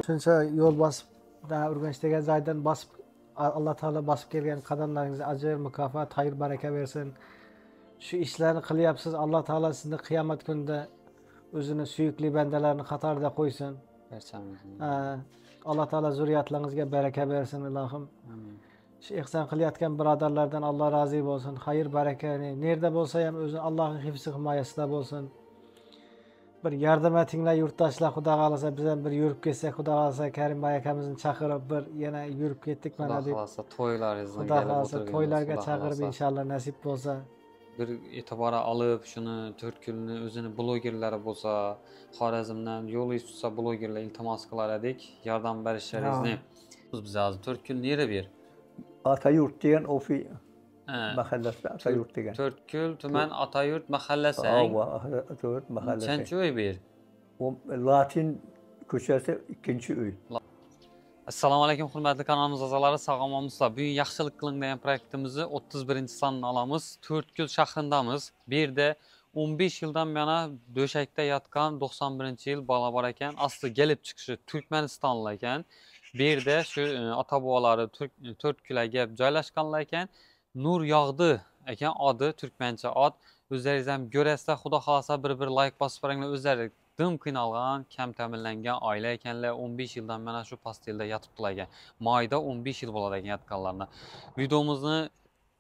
Shuncha yo'l bosib, Urganch degan joydan bosib, Alloh taolo bosib kelgan qadamlaringizga ajr, mukofot, xayr, baraka bersin. Shu ishlarni qilyapsiz, Alloh taolo sizni qiyomat kunida o'zini suyukli bandalarini qatorida qo'ysin. Barchamizni. Alloh taolo zurriyatlaringizga baraka bersin, ilohim. Amin. Shu ihson qilayotgan birodarlardan Alloh rozi bo'lsin. Xayr, baraka nerda bo'lsa ham o'zini Allohning hifzi himoyasida bo'lsin. Bir yardım etinglar yurtdoshlar, xudo xohlasa biz ham bir yurib ketsak, xudo xohlasa Karimbay akamizni chaqirib bir yana yurib ketdik mana deb. Xudo xohlasa to'ylaringizga xudo xohlasa to'ylarga chaqirib inshaalloh nasib bo'lsa. Bir e'tibora olib shuni To'rtko'lni o'zini blogerlari bo'lsa, Xorazmdan yo'l tutsa blogerlar iltimos qilar edik, yordam berishlaringizni. Biz hozir To'rtko'l nera bir? Atayurt degan ofi mahallasi, Atayurt degan. To'rtko'l tuman Atayurt mahallasi. Atayurt mahallasi. Nechanchi uy bu yer? Latin ko'chasi 2-uy. Assalomu alaykum hurmatli kanalimiz a'zolari, sog'-omonmisizlar. Bugun Yaxshilik qiling degan proyektimizni 31-sonini olamiz. To'rtko'l shahrindamiz. Bu yerda 15 yildan buyon döşəkdə yatqan 91-yil bala bor ekan. Asli gelib chiqishi Turkmanistonlik ekan. Bu yerda shu ota-bobolari To'rtko'lga kelib joylashganlar ekan. Nur Yog'di ekan adı, türkmençe ad. O'zlaringiz ham ko'rasizlar, xudo xohlasa bir-bir like bosib boringlar. O'zlari dim qiynalgan, kam ta'minlangan oila ekanlar. 15 yildan mana shu pastelda yotibdilar ekan. Mayda 15 yil bo'ladi ekan yotganlarına. Videomizni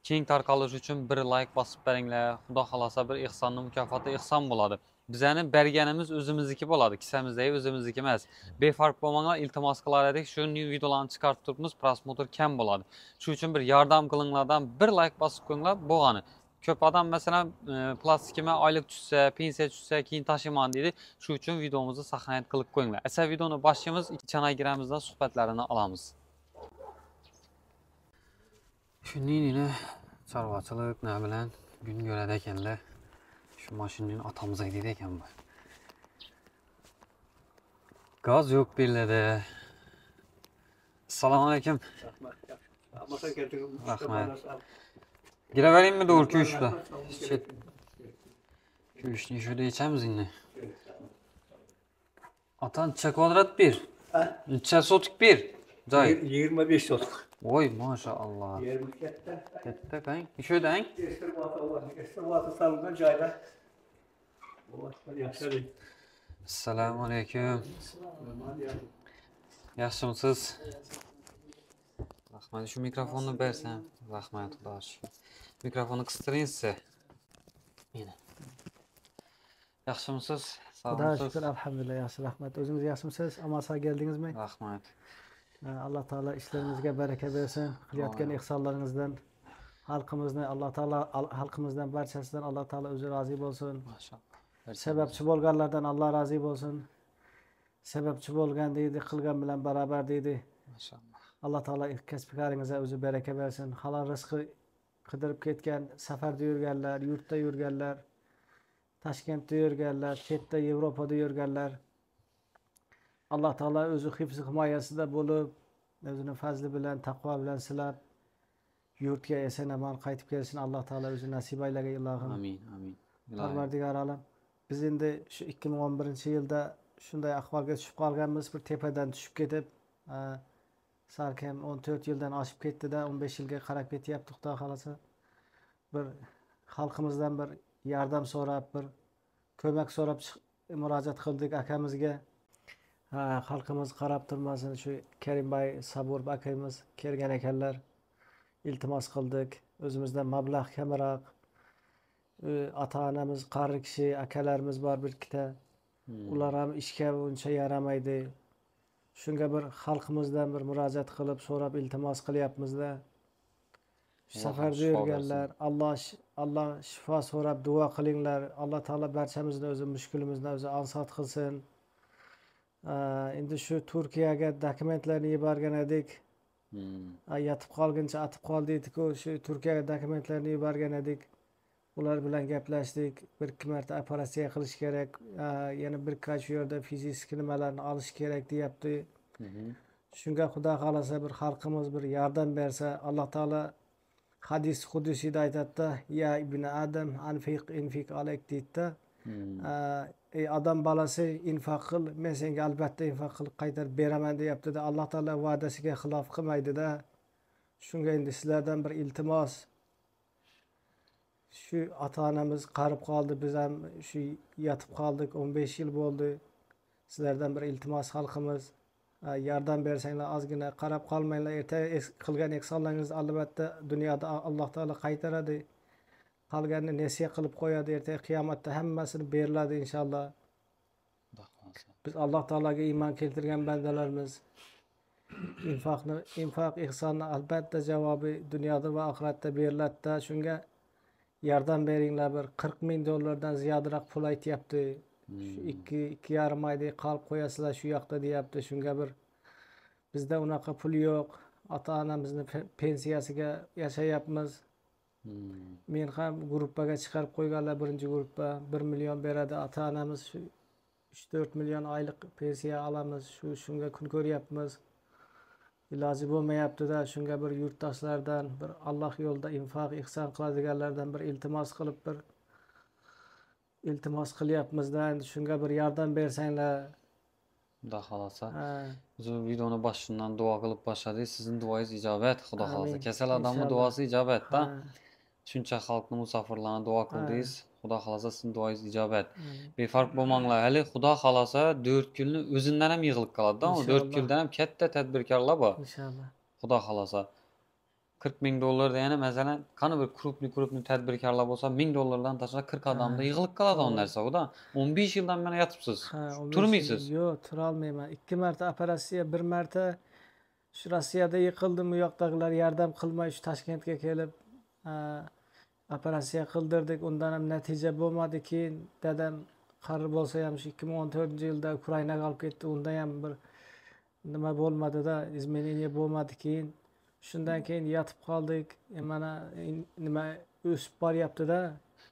keng tarqalishi uchun bir like bosib beringlar. Xudo xohlasa bir ihsonning mukofoti ihson bo'ladi. Bizani berganimiz o'zimizniki bo'ladi, kisamizdagi o'zimizniki emas. Befarq bo'lmanglar, iltimos qilar edik. Shu videolarni chiqarib turibmiz, prosmotr kam bo'ladi. Shu uchun bir yordam qilinglardan bir like bosib qo'yinglar, bo'lgani. Ko'p odam masalan plastikime oylik tushsa, pensiya tushsa, keyin tashiyman deydi. Shu uchun videomizni saqlanib qilib qo'yinglar. Asa videoni boshlaymiz, chanagiramizdan suhbatlarini olamiz. Shuningdek, chorvachilik nima bilan kun ko'radi ekanlar. Şu maşının atamıza gidiyor ekan bu. Gaz yok birlerde. Assalomu alaykum. Rahmat. Girevereyim mi doğru köşkte? Köşkni şöyle içemiz yine. Atan neçe kvadrat bir? Neçe sotik bir? Day. 25 sotik. Oy maşallah. Katta qang. Şöyle ang. Estirvatı salıngan joylar. Assalomu alaykum. Yaxshimisiz? Rahmat. Shu mikrofonni bersam. Rahmat, xudo shukr. Mikrofonni qistiring siz. Mana. Yaxshimisiz? Xudoga shukr, alhamdulillah, yaxshi, rahmat. O'zingiz yaxshimisiz? Omon sog' keldingizmi? Rahmat. Alloh taolo ishlaringizga baraka bersin. Qilayotgan ihsonlaringizdan xalqimizni Alloh taolo xalqimizdan barchasidan Alloh taolo o'zi rozi bo'lsin. Maşalloh. Sababchi bo'lganlardan Alloh rozi bo'lsin. Sababchi bo'lgan deydi, qilgan bilan barobar deydi. Maşalloh. Alloh taolo kasbkaringizga o'zi baraka bersin. Halol rizqi qidirib ketgan, safarda yurganlar, yurtda yurganlar, Toshkentda yurganlar, chetda Yevropada yurganlar Alloh taolo o'zi hifzi himoyasida bo'lib, o'zini fazli bilan, taqvo bilan silab yurtga eson omon qaytib kelsin. Alloh taolo o'zi nasib aylagay ilohim. Amin, amin. Parvardigor olam. Biz endi shu 2011-yilda shunday ahvolga tushib qolganmiz, bir tepadan tushib ketib, salkam 14 yildan oshib ketdi-da, 15 yilga qarab ketyapti, xudo xolasa. Bir xalqimizdan bir yordam so'rab, bir ko'mak so'rab murojaat qildik akamizga. Xalqimiz qarab turmasin, shu Karimbay Saburov akamiz kelgan ekanlar. Iltimos qildik. O'zimizdan mablag' kamroq. Ota-onamiz qari kishi, akalarimiz bor bir ikkita. Ular ham ishga uncha yaramaydi. Shunga bir xalqimizdan bir murojaat qilib, so'rab iltimos qilyapmiz-da. Safarda yurganlar, Alloh shifo so'rab duo qilinglar. Alloh taolo barchamizni o'zi mushkulimizni o'zi osonat qilsin. Endi shu Turkiyaga dokumentlarni yuborgan edik. Yotib qolguncha atib qol deydi-ku, shu Turkiyaga dokumentlarni yuborgan edik. Ular bilan gaplashdik. Bir ikki marta operatsiya qilish kerak, yana bir qancha yerda fizik nimalarni olish kerak deyapti. Shunga Xudo xolasa bir xalqimiz bir yordam bersa, Alloh taolo hadis qudusiyda aytadi-da, ya ibn Adam anfiq infiq alayk deydi-da. Ey odam bolasi, infoq qil, men senga albatta infoq qilib qaytarib beraman deyapti-da. Alloh taolo va'dasiga xilof qilmaydi-da. Shunga endi sizlardan bir iltimos. Shu ota-onamiz qarib qoldi, biz ham shu yotib qoldik, 15 yil bo'ldi. Sizlardan bir iltimos xalqimiz, yordam bersanglar, ozgina qarab qolmanglar. Erta qilgan ehsonlaringizni albatta dunyoda Alloh taolo qaytaradi. Qolganini nasiya qilib qo'yadi, ertaga qiyomatda hammasini beriladi inshaalloh. Biz Alloh taologa iymon keltirgan bandalarmiz. Infoq ehsonni albatta javobi dunyoda va oxiratda beriladi-da. Shunga yordam beringlar. Bir 40 ming dollardan ziyodroq pul aytyapti. Shu 2-2,5 oydek qolib qo'yasizlar shu yoqda deyapti. Shunga bir bizda unaqa pul yo'q. Ota-onamizni pensiyasiga yashayapmiz. Men ham gruppaga chiqarib qo'yganlar, birinchi gruppa 1 million beradi. Ota-onamiz shu 3-4 million oylik pensiya olamiz. Shunga kun ko'ryapmiz. Iloji bo'lmayapti-da. Shunga bir yurtdoshlardan, bir Alloh yo'lida infoq ihson qiladiganlardan bir iltimos qilib, bir iltimos qilyapmiz-da. Endi shunga bir yordam bersanglar. Xudo xolasa. Biz videoni boshidan duo qilib boshladik. Sizning duoingiz ijobat, Xudo xolasa. Kasal odamning duosi ijobatda. Shuncha xalqni, musofirlarni duo qildingiz. Xudo xolasa sizning duoingiz ijobat. Befarq bo'lmanglar. Hali Xudo xolasa 4 kunni o'zidan ham yig'ilib qoladi-da. O 4 kundan ham katta tadbirkorlar bor. Inshaalloh. Xudo xolasa 40 ming dollar degani, masalan, qani bir krupni tadbirkorlar bo'lsa, 1000 dollardan tashqari 40 odamda yig'ilib qoladi o narsa, xudo. 15 yildan beri yotibsiz. Turmaysiz. Yo'q, tura olmayman. 2 marta operatsiya, 1 marta shu Rossiyada yiqildim, u yoqdagilar yordam qilmay shu Toshkentga kelib operatsiya qildirdik. Undan ham natija bo'lmadi. Keyin dadam qari bo'lsa ham shu 2014-yilda Ukrainaga olib ketdi. Unda ham bir nima bo'lmadi-da, izmenение bo'lmadi. Keyin shundan keyin yotib qoldik. Mana nima o'sib boryapti-da.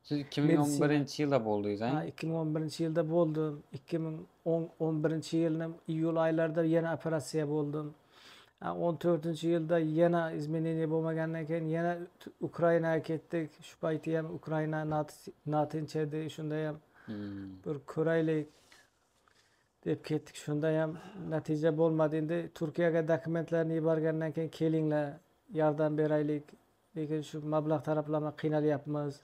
Siz 2011-yilda bo'ldingiz, ha? 2011-yilda bo'ldim. 2011-yilning iyul oylarida yana operatsiya bo'ldim. 14-yilda yana izmenение bo'lmagandan keyin yana Ukrainaga ketdik. Shu payti ham Ukraina notinch edi. Shunda ham bir ko'raylik deb ketdik. Shunda ham natija bo'lmadi. Endi Turkiyaga dokumentlarni yuborgandan keyin kelinglar, yordam beraylik. Lekin shu mablag' taraflama qiynalyapmiz.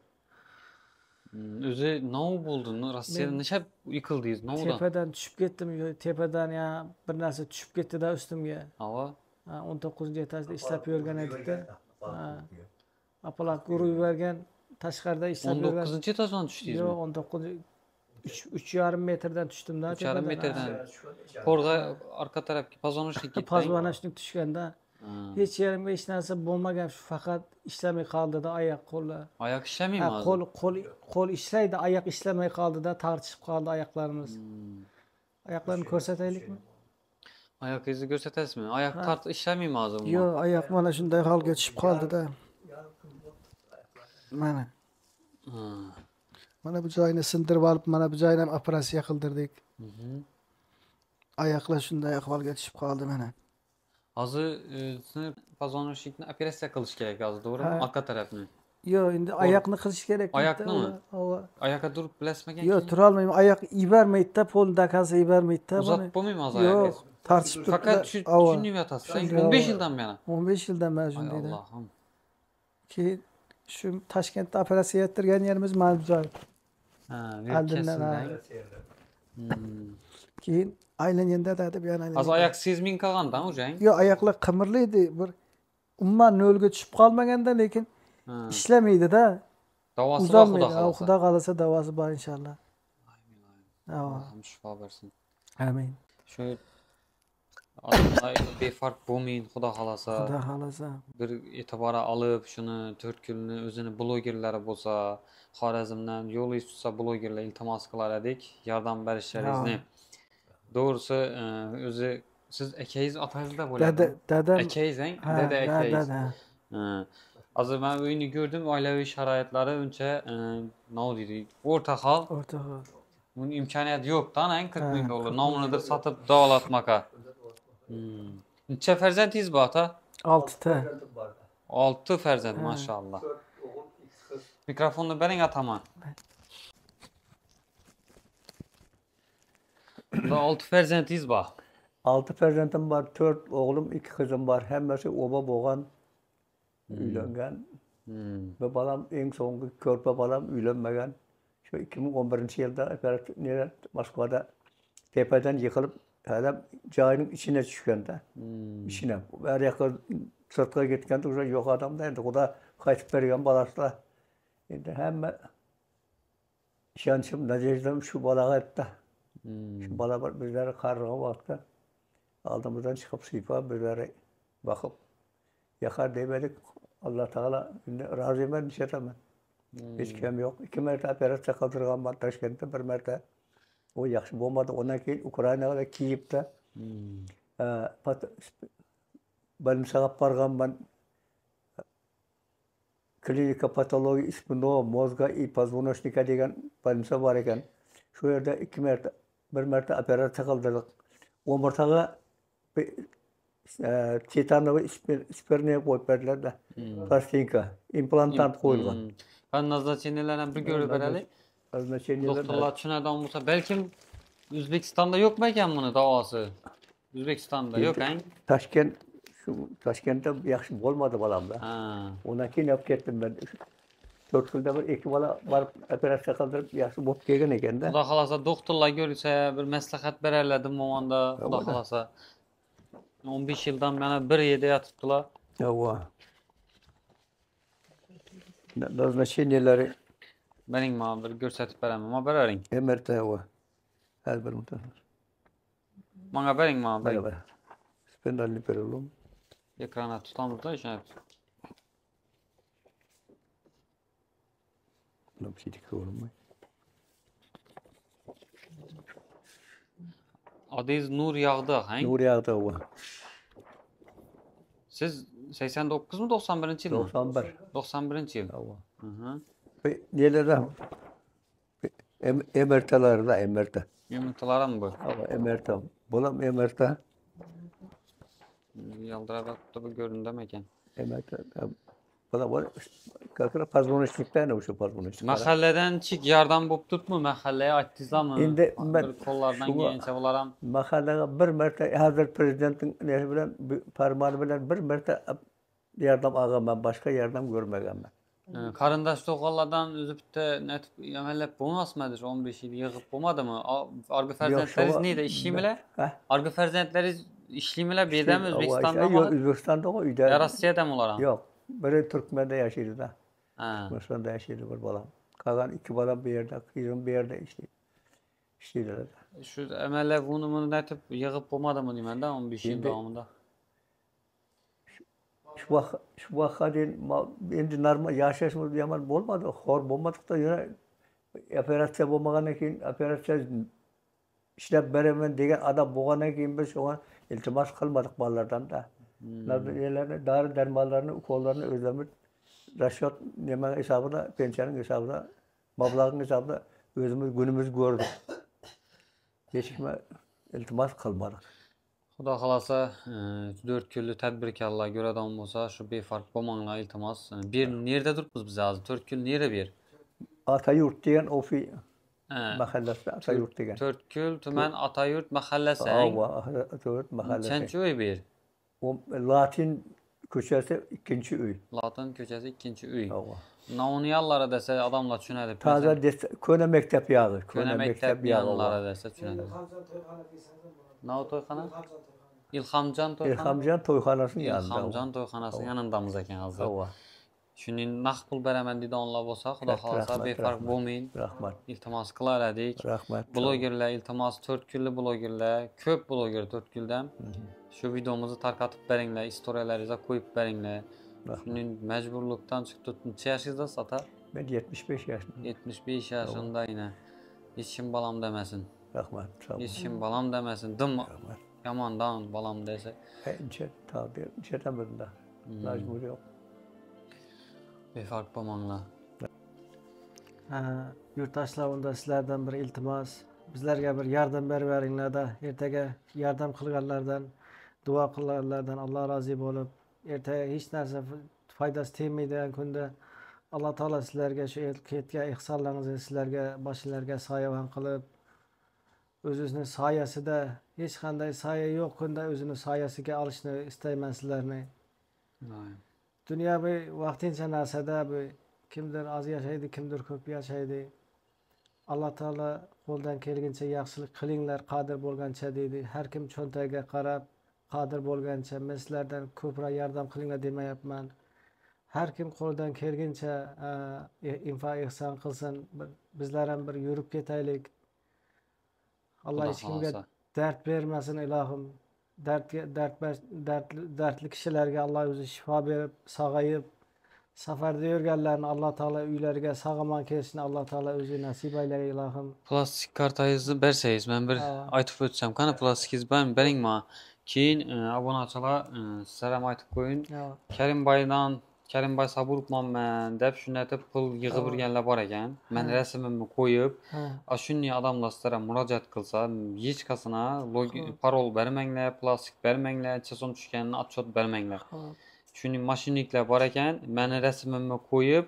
O'zi nima bo'ldi? Rossiyada nechta yiqildingiz? Nima bo'ldi? Tepadan tushib ketdim. Tepadan ya bir narsa tushib ketdi-da ustimga. Ava. 19-etajda ishlab yurgan edik-da. Apparat urib yuborgan, tashqarida ishlab yurgan. 19-etajdan tushdingizmi? Yo'q, 19 3,5 metrdan tushdim-da. 3,5 metrdan. Qo'rg'a orqa tarafga poзвоночник ketdi. Poзвоночник tushganda hech yerimga hech narsa bo'lmagan, shu faqat ishlamay qoldi-da oyoq qo'llar. Oyoq ishlamaymi hozir? Qo'l ishlaydi, oyoq ishlamay qoldi-da, tortishib qoldi oyoqlarimiz. Oyoqlarni ko'rsataylikmi? Oyoqingizni ko'rsatasizmi? Oyoq tart ishlamaymi hozir? Yo'q, oyoq mana shunday holga tushib qoldi-da. Mana. Mana bu joyini sindirib olib, mana bu joyini ham operatsiya qildirdik. Oyoqlar shunday ahvolga tushib qoldi mana. Hozir poзвоночникni operatsiya qilish kerak hozir, to'g'rimi? Orqa tarafni. Yo'q, endi oyoqni qilish kerak. Oyoqnimi? Oyoqqa turib bilasizmi? Yo'q, tura olmayman. Oyoq ibarmaydi-da, polni dakasi ibarmaydi-da. Uzatib bo'lmaymi hozir oyoqingiz? Yo'q, tortishib turibdi. Faqat tushunib yotasiz. 15 yildan beri. 15 yildan beri shundayda. Allohim. Keyin shu Toshkentda operatsiya yettirgan yerimiz mana bu joy. Ha, keyin aylanganda deb yana aylangan. Hozir oyoq sezmay qolganda o'jang? Yo'q, oyoqlar qimirlaydi, bir umuman nolga tushib qolmaganda, lekin ishlamaydi-da. Davosi bor, Xudo xolasa. Xudo xolasa davosi bor inshaalloh. Allohim shifo bersin. Amin. Shu odamlar befarq bo'lmayin, Xudo xolasa. Xudo xolasa. Bir e'tiborga olib, shuni 4 kunni o'zini blogerlari bo'lsa, Xorazmdan yo'l tutsa blogerlar iltimos qilar edik, yordam berishlaringizni. Doğrusu o'zi siz akangiz otangizda bo'ladi. Dada, dadam. Akangiz, Ha, dada akangiz. Dada. Ha. Hozir men uyni ko'rdim, oilaviy sharoitlari uncha nima deydi, o'rta hol. O'rta hol. Bunun imkoniyati yo'q da, 40 Ha, ming dollar nominidir sotib davolatmaqa. Necha farzandingiz bor ota? 6 ta. 6 farzand, Ha. maşallah. Mikrofonni bering atama. Bunda 6 farzandingiz bor. 6 farzandim bor, 4 o'g'lim, 2 qizim bor. Hammasi oba bo'lgan, uylangan. Ve balam eng so'nggi ko'rpa balam uylanmagan. Shu 2011 yilda operatsiya Moskvada tepadan yiqilib, adam joyining ichine tushganda. İçine. Her yoqqa sirtqa ketganda уже yo'q odamda endi Xudo qaytib bergan bolasida. Endi hamma ishonchim, надежда m shu bolaga edi. Shu bola bir bizlarni qarigan vaqtda oldimizdan chiqib siypab bizlarni boqib yoqar deb edik. Alloh taolo endi roziman, ishataman. Hech kam yo'q. 2 marta operatsiya qildirganman Toshkentda, bir marta. U yaxshi bo'lmadi. Undan keyin Ukrainada, Kiyevda больница ga borganman. Klinika patologiya спинного мозга и позвоночника degan больница bor ekan. Shu yerda 2 marta, bir marta operatsiya qildirdik. Umurtaga титановый sperniya qo'yib berdilar-da. Plastinka, implantant qo'yilgan. Ben назначения larni bir ko'rib beraylik. Назначения lar Doktorlar tushunadigan bo'lsa, balkim O'zbekistonda yo'qmi ekan buni davosi? O'zbekistonda yo'q, ang? Toshkent, shu Toshkentda yaxshi bo'lmadi bolamda. Ha. Undan keyin olib ketdim ben. 4 kunda bir 2 bola borib operatsiya qildirib yaxshi bo'lib kelgan ekanda. Xudo xohlasa doktorlar ko'rsa bir maslahat berarlar momanda, Xudo Ova. xohlasa. 15 yildan mana bir yerda yotibdilar. Ova. Назначения lari Bering, mana bir ko'rsatib beraman. Mana beraring. MRT ova. Her bir muhtemelen. Mana bering, mana bering. Beraber. Spinalni perelum. Ekrana tutamiz da ishonib. Bir şey ko'rinmay. Adingiz Nur Yağdı, ha? Nur Yağdı ova. Siz 89 mu 91 yilmi? 91. 91 yil. Ova. Hı hı. Nelerde? MRT'larda MRT. Yumurtalar mı bu? Ova MRT. Bulam MRT. Yaldıra bu göründüm ekan. MRT. Bular var. Как раз позвоночник dan o'sha позвоночник. Mahalladan chik yordam bo'lib turibmi? Mahallaga aytdingizmi? Endi men bir qo'llardan shunga- kelgancha bular ham Mahallaga bir marta hozir prezidentning nesi bilan farmoni bilan bir marta yordam olganman, boshqa yordam ko'rmaganman. Qarindosh tug'anlardan o'zi bitta netib amallab bo'lmasmidi shu 15 yil yig'ib bo'lmadimi? Arga farzandlaringiz neydi? Ishlaymilar? Ha? Arga farzandlaringiz ishlaymilar bu yerdami, O'zbekistondami? Yo'q, O'zbekistonda uyda. Ya Rossiyadami ular ham? Yo'q, biri Turkmenda yashaydi da. Ha. Turkmanistonda yashaydi bir bolam. Qolgan ikki bolam bu yerda, qizim bu yerda ishlaydi. Ishlaydilar. Shu amallab uni buni netib yig'ib bo'lmadimi deymanda 15 yil Endi- davomida. Shu vaqtga deyin endi normal yashashimiz yomon bo'lmadi, xor bo'lmadik da, yana operatsiya bo'lmagandan keyin operatsiya ishlab beraman degan odam bo'lgandan keyin biz shunga iltimos qilmadik bolalardan da. Nelarni, dori darmonlarni, ukollarni o'zimiz расчет nima hisobida, pensiyaning hisobida, mablag'ning hisobida o'zimiz kunimiz ko'rdik. Hech kimga iltimos qilmadik. Xudo xohlasa, 4 kunli tadbirkorlar ko'radigan bo'lsa, shu befarq bo'lmanglar, iltimos. Bir nerda turibmiz biz hozir? 4 kun nera bu yer? Atayurt degan Ofi Ha. mahallasi, Atayurt degan. To'rtko'l tuman Atayurt mahallasi. Ava, Atayurt mahallasi. Nechanchi uy bu yer? O Latin ko'chasi ikkinchi uy. Latin ko'chasi ikkinchi uy. Ava. Navniyallara desa odamlar tushunadi. Taza ko'na maktab yog'i, Ko'na maktab yog'i. yonlari desa tushunadi. İlhamcan to'yxona desangiz ham bo'ladi. Nav to'yxona? İlhamcan to'yxona. İlhamcan to'yxona. İlhamcan to'yxonasining yonida. İlhamcan to'yxonasi yanındamiz ekan hozir. Ava. Shuning naqd pul beraman deydiganlar bo'lsa, Xudo Rahmat, xohlasa befarq rahmat. bo'lmang. Rahmat. Iltimos qilar edik. Rahmat. Blogerlar iltimos, To'rtko'lli blogerlar, ko'p bloger To'rtko'ldan. Shu videomizni tarqatib beringlar, istoriyalaringizga qo'yib beringlar. Rahmat. Shuning majburlikdan chiqdi. Necha yoshingizda ota? Men 75 yaşındayım. 75 yaşında yine. Hech kim balam demesin. Rahmat. Hech kim balam demesin. Dım yamandan balam dese. İçeriden mecbur yok. Befarq bo'lmanglar. Yurtdoshlar, unda sizlardan bir iltimos, bizlarga bir yordam berib-beringlar-da. Ertaga yordam qilganlardan, duo qilganlardan Alloh rozi bo'lib, ertaga hech narsa foydasi tegmaydigan kunda Alloh taolo sizlarga shu ketgan ihsonlaringizni sizlarga boshinglarga soyabon qilib, o'zini soyasida hech qanday soya yo'q kunda o'zini soyasiga olishni istayman sizlarni. Dunyo bu vaqtincha narsada, bu kimdir az yashaydi, kimdir ko'p yashaydi. Alloh taolo qo'ldan kelguncha yaxshilik qilinglar, qodir bo'lgancha deydi. Har kim cho'ntagiga qarab qodir bo'lgancha, men sizlardan ko'proq yordam qilinglar demayapman. Har kim qo'ldan kelguncha info ihson qilsin. Bizlar ham bir yurib ketaylik. Alloh hech kimga dard bermasin ilohim. Dardli kishilarga Alloh o'zi shifo berib, sog'ayib, safarda yurganlarni Alloh taolo uylariga sog'-omon kelishini Alloh taolo o'zi nasib aylay ilohim. Plastik kartangizni bersangiz, men bir aytib o'tsam, qani plastikingiz bering menga. Keyin obunachilar, sizlar ham aytib qo'ying. Karimboydan, Karimbay Saburovman men deb shunday pul yig'ib yurganlar bor ekan. Men rasmimni qo'yib, shunday odamlar sizlarga murojaat qilsa, hech qasina parol bermanglar, plastik bermanglar, chason tushganini otchot bermanglar. Shunday mashinniklar bor ekan, meni rasmimni qo'yib,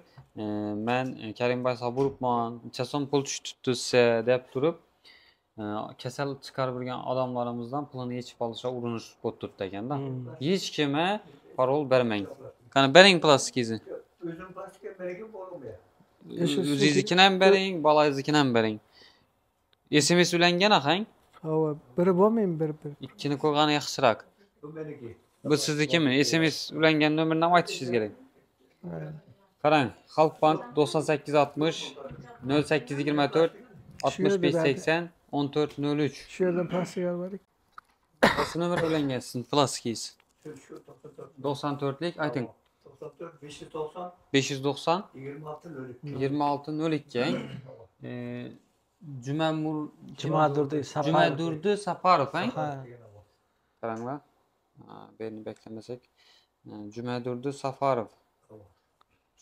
men Karimbay Saburovman, chason pul tushibdi sizga deb turib, kasal chiqarib yurgan odamlarimizdan pulini yechib olishga urinish bo'lib turibdi ekanda. Hech kimga parol bermang. Qani bering plastikingizni. O'zim plastikka bergim bo'lmaydi. O'zingiznikini ham bering, bolangiznikini ham bering. SMS ulangan axang? Hava, biri bo'lmaymi, biri bir. Ikkini qo'ygani yaxshiroq. Bu meniki. Bu siznikimi? SMS ulangan nomerni ham aytishingiz kerak. Qarang, Xalq bank 9860 0824 6580 1403. Shu yerdan plastik olib boring. Qaysi nomer ulangan sizning plastikingiz? 94lik ayting. 94 590 590 26 02. 26 02. Jumadurdi Saparov. Jumadurdi Saparov, ha? Qaranglar. Belni beklamasak. Jumadurdi Safarov.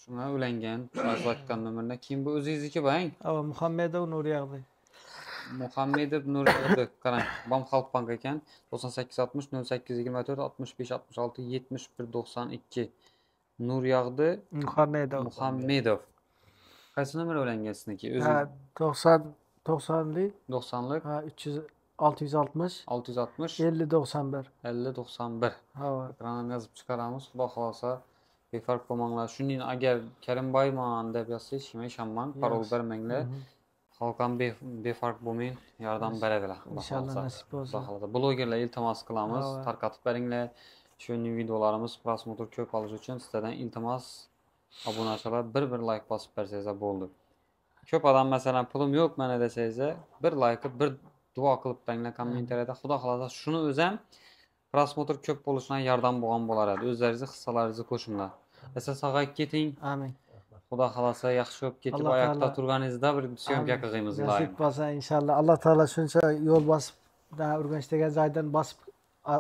Shunga ulangan aytgan nomerdan. Kim bu, o'zingizniki bang? Ava, Muhammedov Nuryag'di. Muhammedov Nuryag'di. Qarang, bam Xalq bank ekan. 98 60 08 24 65 66 71 92. Nuryag'di Muhammedov. Muhammedov. Qaysi nomer ulangan sizniki? O'zi 90 90lik 90lik. Ha, 300 660 660 50 91. 50 91. Ha. Ekrandan yozib chiqaramiz. Xudo xolasa befarq bo'lmanglar. Shuning agar Karimboyman deb yozsa hech kimga ishonmang, parol bermanglar. Xalq ham befarq bo'lmang, yordam beradilar. Inshaalloh nasib bo'lsa. Xudo xolasa. Blogerlar iltimos qilamiz, tarqatib beringlar. Shu videolarimiz prosmotr ko'p olish uchun sizlardan iltimos, obunachilar bir like bosib bersangizlar bo'ldi. Ko'p odam masalan pulim yo'q mana desangizlar, bir like bir duo qilib beringlar kommentariyada. Xudo xolasa shuni o'zi ham prosmotr ko'p bo'lishidan yordam bo'lgan bo'lar edi. O'zlaringizni hissalaringizni qo'shinglar. Esa sog'ayib keting. Amin. Xudo xolasa yaxshi bo'lib ketib oyoqda turganingizda bir syomka qilamiz ilohim. Nasib bo'lsa inshaalloh. Alloh taolo shuncha yo'l bosib, Urganch degan joydan bosib,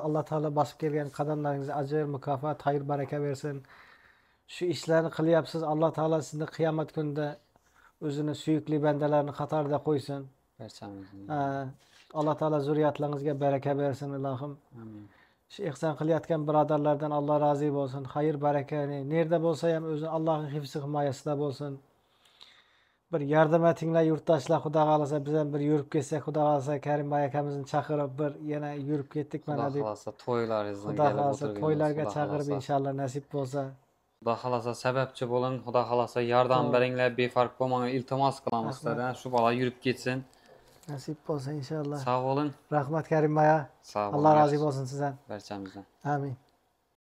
Alloh taolo bosib kelgan qadamlaringizga ajr, mukofot, xayr, baraka bersin. Shu ishlarni qilyapsiz. Alloh taolo sizni qiyomat kunida o'zini suyukli bandalarini qatorida qo'ysin. Barchamizni. Alloh taolo zurriyatlaringizga baraka bersin ilohim. Amin. Shu ihson qilayotgan birodarlardan Alloh rozi bo'lsin. Xayr, barakani nerda bo'lsa ham o'zi Allohning hifzi himoyasida bo'lsin. Bir yordam etinglar yurtdoshlar, Xudo xolasa biz ham bir yurib ketsak, Xudo xolasa Karimbay akamizni chaqirib bir yana yurib ketdik mana deb. Xudo xolasa to'ylaringizga Xudo xolasa to'ylarga chaqirib inshaalloh nasib bo'lsa. Xudo xolasa sababchi bo'ling, Xudo xolasa yordam beringlar, befarq bo'lmanglar, iltimos qilamiz sizlardan. Shu bola yurib ketsin. Nasib bo'lsa inshaalloh. Sog' bo'ling. Rahmat Karimbay. Sog' bo'ling. Alloh rozi bo'lsin sizdan. Barchamizdan. Amin.